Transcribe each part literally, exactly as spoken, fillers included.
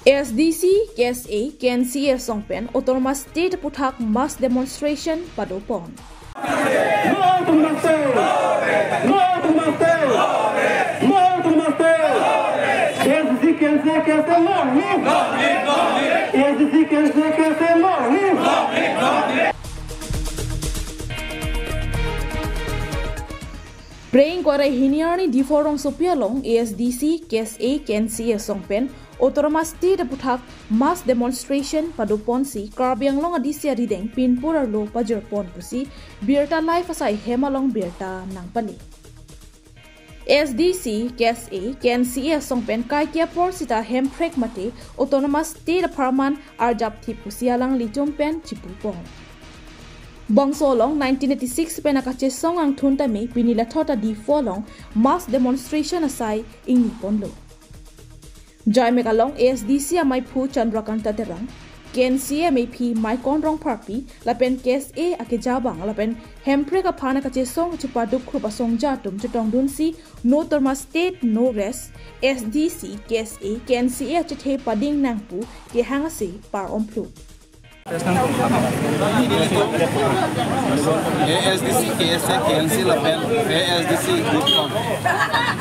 ASDC, KSA, KNCA asong pen Autonomous State aputhak mass demonstration padopon. No to master! No to master! No to master! ASDC, KNCA, KSA, long live! ASDC, KNCA, KSA, long live! Preng kore hini arni Diphu rongsopi along ASDC, KSA, KNCA asong pen Autonomous State aputhak mass demonstration padoponsi Karbi Anglong adisi arideng pinpur arlo pajirpon pusi Birta Live asai hem along birta nangpale. ASDC, KSA, KNCA asong pen kaike apor sita Hemprek mate Autonomous State apharman arjapthip pusi alanglitum pen chipupon. Bangso along nineteen eighty-six pen akachesong angthun tame pini lathot ta Diphu along mass demonstration asai ingniponlo. Jaimek along ASDC ameiphu Chandrakanta Terang, KNCA ameiphi Maikon Rongpharpi, lapen KSA akeja abang, lapen Hemprek aphan akachesong chipaduk khrup asongja atum chetongdunsi No Autonomous State, No Rest, ASDC, KSA, KNCA achethe pading nang pu kehang ase par-omphluk. ASDC, KSA, KNCA lapen ASDC Youth Front.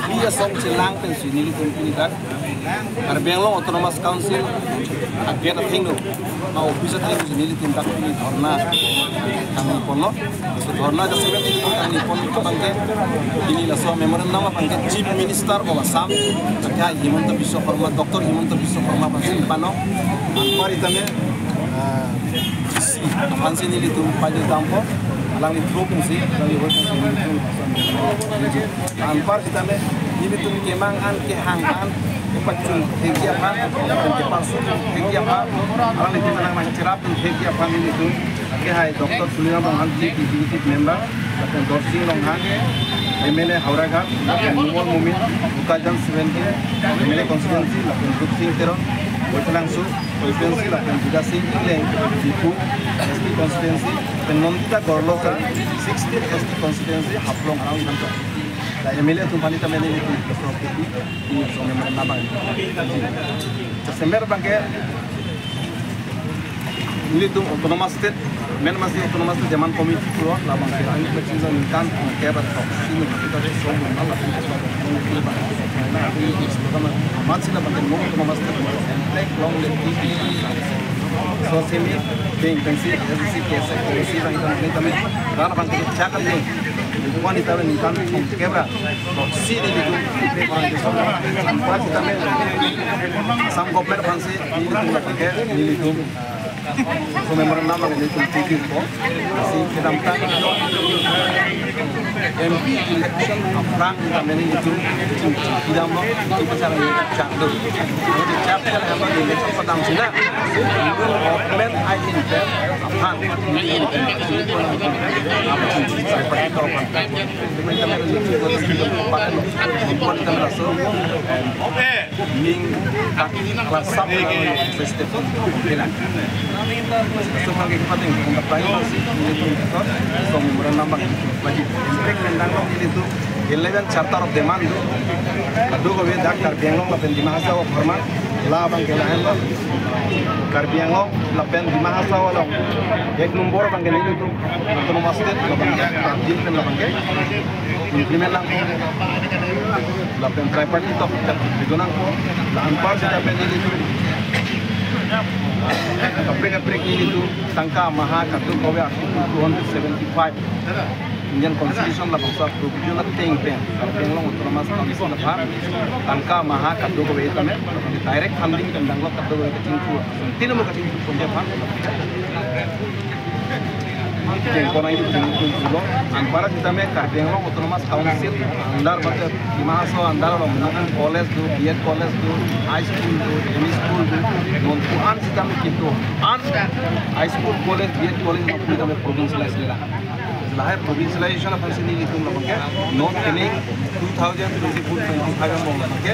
Pini asong chelang pensi nelitum pini dak Karbi Anglong Autonomous Council agate athengno, ma office athengno si nelitum dak pini dhorna kangni ponlo. So dhorna jasemet nelitum kangni pon abangke pini laso memorandum abangke Chief Minister of Assam, Doctor Himanta Biswa Sarma, Doctor Himanta Biswa Sarma aphansi pano. Anpar itame, ah, C aphansi nelitum pajir dampo, alangli through pensi, alangli through pensi nelitum. Anpar sitame, nelitum kemang an, kehang an, kepachun thekji aphan, kepachun thekji aphan, alanglitum nang nangcherap thekji aphan nelitum, kehai Doctor Tuliram Ronghang, Chief Executive Member, lapen Dorsing Ronghang, MLA Howraghat, lapen Numal Momin, Bokajan seventeen, MLA constituency, lapen Rup Sing Teron, Boitalangso constituency, lapen Bidya Sing Engleng, Diphu, S T constituency, lapen Nandita Gorlosa, sixteen S T constituency, Haflong around Hanta. La MLA atum aphan tame nelitum, nelitum, nelitum, December abangke, nelitum Autonomous State, men masi Autonomous State Demand Committee pura labangke, ani pechin sa ningkan, ang kaya bat tok, sini kita di som mana lah, kita som mana, kita som mana, amat sih labangke, no Autonomous State, Hemprek long live, so simi, ting, ting si, S C, KSA, KSA, bang, kami, kami, rana bangke, cakap ting, wan ita ningkan, kebra, si nelitum, anpar sitame, Assam government aphansi, nelitum, nelitum, So memorandum abang nelitum titi po. Si kedamtang M P election aphrang kami nelitum kedam lo, itu bicara ni chak do. Jadi chak kan apa election padam sina. Government I intent aphan. Apa sih? Saya pakai kalau kan. Ning tak kelas satu festival. Oke lah. So, pakai kita ting, kita pakai masih ini tuh, so, memorandum abang wajib. Impact tentang lo ini tuh, eleven Charter of Demand tuh. Kadokave dak Karbi Anglong lapen Dima Hasao apharman, labangke lahenlo. Karbi Anglong lapen Dima Hasao along, ek nombor abangke ini tuh, Autonomous State labangke, Karbi pen labangke implement nang. Lapen tripartite talk, video nang. La anpar sita pen ini tuh. Kaprek kaprek ini tuh, tangka maha kadokave Article two hundred seventy-five Indian Constitution labangso provision ateng pen, Karbi Anglong Autonomous Council aphan, tangka maha kadokave tame, direct funding pen danglo kadokave kachingthur, tini mo kachingthur ponji aphan. Kengkona ini kachingthur pulo, anpar sitame Karbi Anglong Autonomous Council under mate Dima Hasao under lo, mane college do, B Ed college do, high school do, M E school do, non ko-an sitame kedo, an high school, college, B Ed college, non ko-an sitame provincialize le la. Lahai provincialization aphansi nelitum labangke, not pending two thousand twenty-four twenty-five along labangke,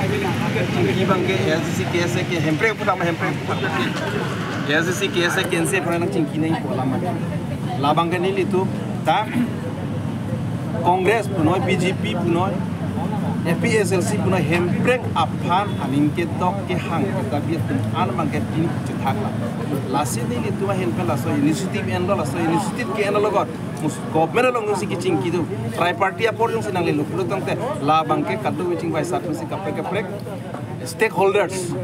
Chingki abangke A S D C K S A ke Hemprek aphuthak ma, Hemprek aphuthak ma. A S D C K S A K N C A aphan nangchingki nangji pu alam abang. La abangke nelitum ta Congress punoi, B J P punoi, A P H L C punoi, Hemprek aphan aning ketok kehang kedabit atum an abangke pini chethak la. Lasi nelitum ahin pen laso initiative enlo, laso initiative ke-enlo logot mus government along jongsi kechingki do, tri-party apor jongsi nanglelo pulo tangte, la abangke kadokave chingvai sar pensi kaprek kaprek stakeholders,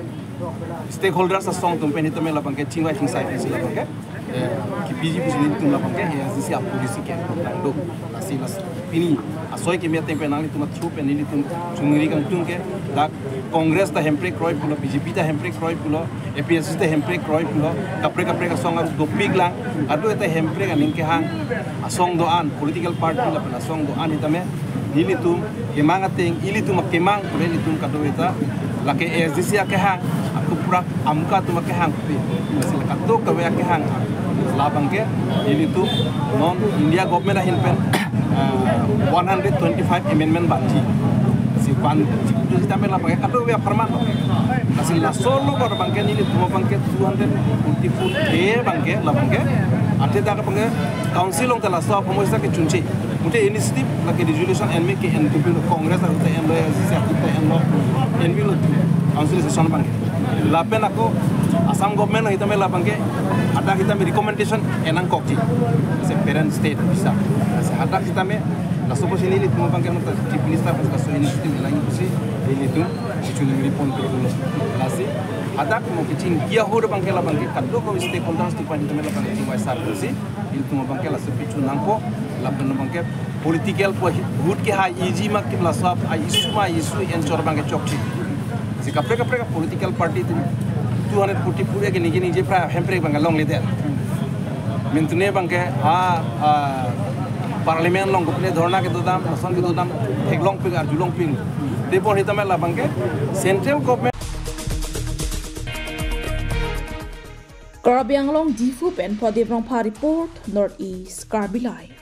stakeholders asong atum pen hitame la abangke chingvai chingsai pensi la abangke, eh, kepiji pusi nelitum la abangke, eh, A S D C a-policy ke nangdo. Lasi lasi pini asoi keme ateng pen nanglitum a-through pen nelitum chunri kangtung ke, dak Congress ta Hemprek kroi pulo, B J P ta Hemprek kroi pulo, A P H L C ta Hemprek kroi pulo, kaprek kaprek asong arlo dopik lang, kadokave ta Hemprek aning kehang asong do-an, political party lapen asong do-an hitame, nelitum kemang ateng, ilitum akemang pura ilitum kadokave ta, lake A S D C akehang, ako pura AMCA atum akehang pi, lasi la kadokave akehang, la abangke ilitum non India government ahin pen, ah, one hundred twenty-five amendment bangji. Si ban sitame la abangke kadokave apharman. Lasi laso logot abangke nelitum abangke two hundred forty-four A abangke la abangke, athe dak abangke council along ta laso aphuthak ke chunche. Mute initiative lake resolution enme ke-en kopilo, Congress ahut ta enlo, A S D C ahut ta enlo, envilo council session abangke. Lapen ako Assam government hitame la abangke, hadak hitame recommendation en nangkokji. Se parent state bisa. Se hadak hitame laso pusi nelitum abangke nota Chief Minister pusi laso initiative en nangji pusi nelitum si chunri ponpe. Lasi hadak mo kechingki ahut abangke la abangke kadokave stakeholders atum pen hitame la abangke chingvai sar pensi ilitum abangke laso pichu nangpo, lapen abangke political pu ahut kehai iji ma ke laso a-issue ma issue enchor abangke chokche. Si kaprek kaprek political party atum two hundred forty-four ke niji niji pra Hemprek abangke longledet. Mintune abangke a, a, parliament along kopine dhorna kedodam, lason kedodam, theklongpik, arjulongpik. Tebor hitame la abangke central government. Karbi Anglong Diphu pen Pradip Rongphar report, North East Karbi Live.